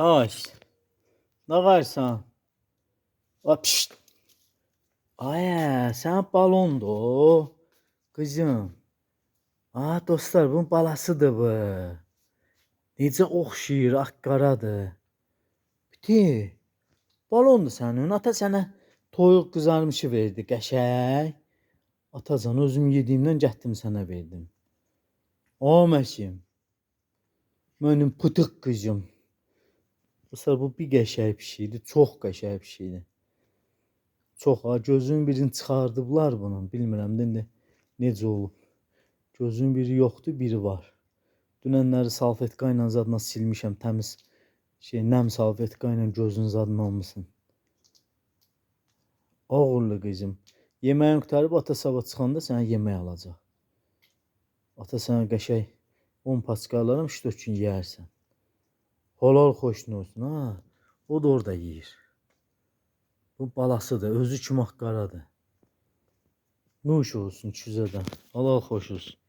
Ay. Nə varsan? A, pişt. Ay, sən balondur o. Qızım. A, dostlar, bunun balasıdır bu. Necə oxşayır, ağ-qaradır. Biti. Balondur sənin. Ata sənə toyuq qızarmışı verdi, qəşəng. Atacan, özüm yediyimdən gətdim sənə verdim. O məşim. Mənim pıtıq qızım. Dostlar, bu bir qəşəng pişikdir. Çox qəşəng pişikdir. Çox ha, gözünün birini çıxardıblar bunun. Bilmirəm də indi necə olub. Gözünün biri yoxdur, biri var. Dünənləri salfetka ilə zadına silmişəm, təmiz şey, nəm salfetka ilə gözünün zadını almısın. Oğullu qızım. Yeməyin qurtarıb ata sabah çıxanda sənə yemək alacaq. Ata sənə qəşəng 10 paçka alaram, 3-4 gün yeyərsən. Halal xoşun olsun ha. O da orada yeyir. Bu balasıdır, özü kimi ağ-qaradır. Nuş olsun 200-ə də. Halal xoş olsun.